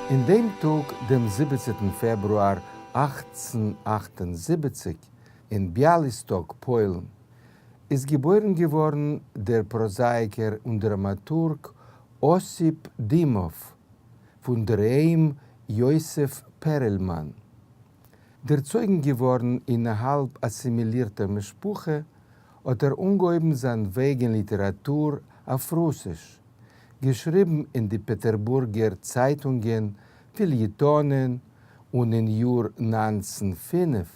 אין דעם טאג, דעם זיבעצנטן פעברואר 1878, אין ביאליסטאק, פוילן, איז געבוירן געווארן דער פראזאייקער און דראמאטורג אסיפ דימאוו, פון דער היים יוסף פערעלמאן. דערצויגן געווארן אין א האלב אסימילירטער משפחה, האט ער אנגעהויבן זיין וועג אין ליטעראטור אויף רוסיש, געשריבן אין די פעטערבורגער צייטונגען, פעליעטאנען, און אין יאר 1905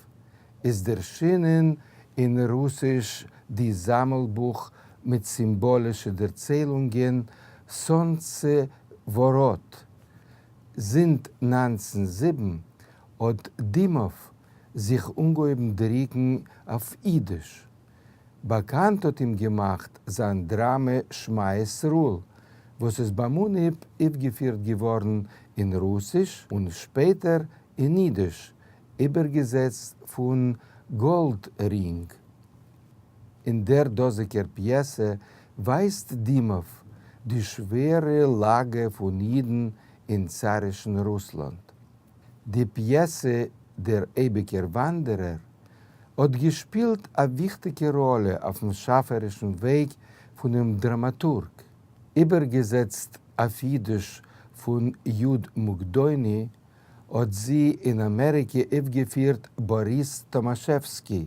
איז דערשינען אין רוסיש די זאמלבוך מיט סימבאלישע דערציילונגען סאנצע-וואראט. זינט 1907 האט דימאוו זיך אנגעהויבן דריקן אויף אידיש. באקאנט האט אים געמאכט זיין דראמע שמע ישראל, וואס איז ביים אנהייב אויפגעפירט געווארן אין רוסיש און שפעטער אין אידיש, איבערגעזעצט פון גאלדרינג. אין דער דאזיקער פיעסע ווייזט דימאוו די שווערע לאגע פון אידן אין צארישן רוסלאנד. די פיעסע דער אייביקער וואנדערער האט געשפילט א וויכטיקע ראלע אויפן שאפערישן וועג פונעם דראמאטורג. איבערגעזעצט אויף אידיש פון י. מוקדוני האט זי אין אמעריקע אויפגעפירט באריס טאמאשעווסקי,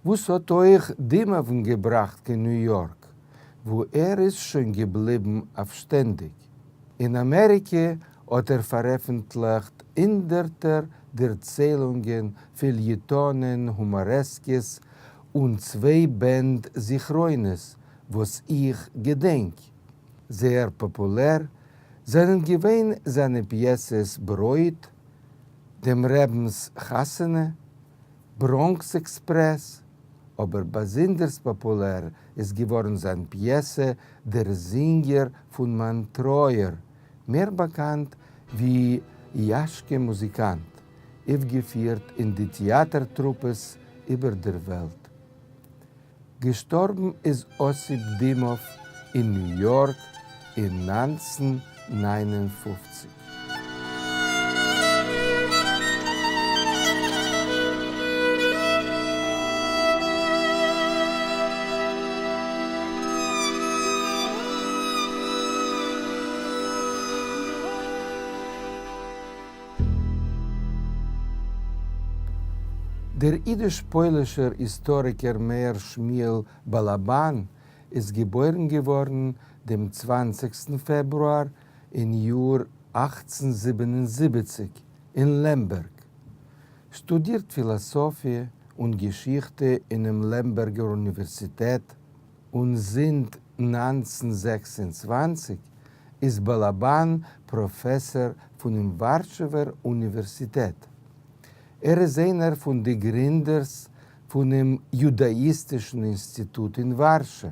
וואס האט אויך דימאוון געבראכט קיין ניו יארק, וואו ער איז שוין געבליבן אויף שטענדיג. אין אמעריקע האט ער פארעפנטליכט הונדערטער דערציילונגען, פעליעטאנען, הומארעסקעס, און צוויי בענד זכרונות וואס איך געדענק. זייער פאפולער זענען געווען זיינע פיעסעס ברויט, דעם רבינ'ס חתונה, בראנקס עקספרעס, אבער באזונדערס פאפולער איז געווארן זיין פיעסע דער זינגער פון מיין טרויער, מער באקאנט ווי יאשקע מוזיקאנט, אויפגעפירט אין די טעאטער טרופעס איבער דער וועלט. געשטארבן איז אסיפ דימאוו אין ניו יארק אין 1959. דער אידיש-פוילישער היסטאריקער מאיר שמואל באלאבאן איז געבוירן געווארן דעם צוואנציגסטן פעברואר אין יאר 1877 אין לעמבערג. שטודירט פילאסאפיע און געשיכטע אינעם לעמבערגער אוניווערסיטעט, און זינט 1926 איז באלאבאן פראפעסאר פונעם ווארשעווער אוניווערסיטעט. ער איז איינער פון די גרינדערס פונעם יודאיסטישן אינסטיטוט אין ווארשע.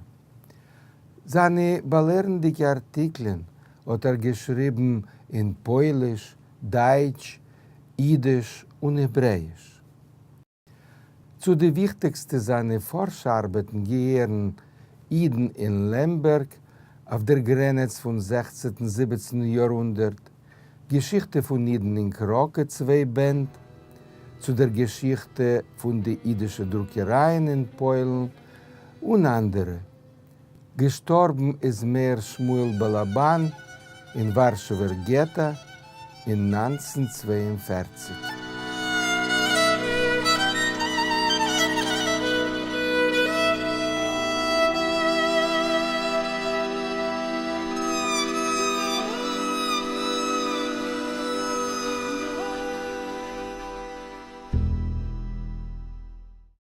זיינע באלערנדיקע ארטיקלען האט ער געשריבן אין פויליש, דייטש, אידיש און העברעאיש. צו די וויכטיגסטע זיינע פארש-ארבעטן געהערן אידן אין לעמבערג אויף דער גרענעץ פון זעכצנטן-זיבעצנטן יארהונדערט, געשיכטע פון אידן אין קראקע צוויי בענד, צו דער געשיכטע פון די אידישע דרוקערייען אין פוילן, און אנדערע. געשטארבן איז מאיר שמואל באלאבאן אין ווארשעווער געטא אין 1942.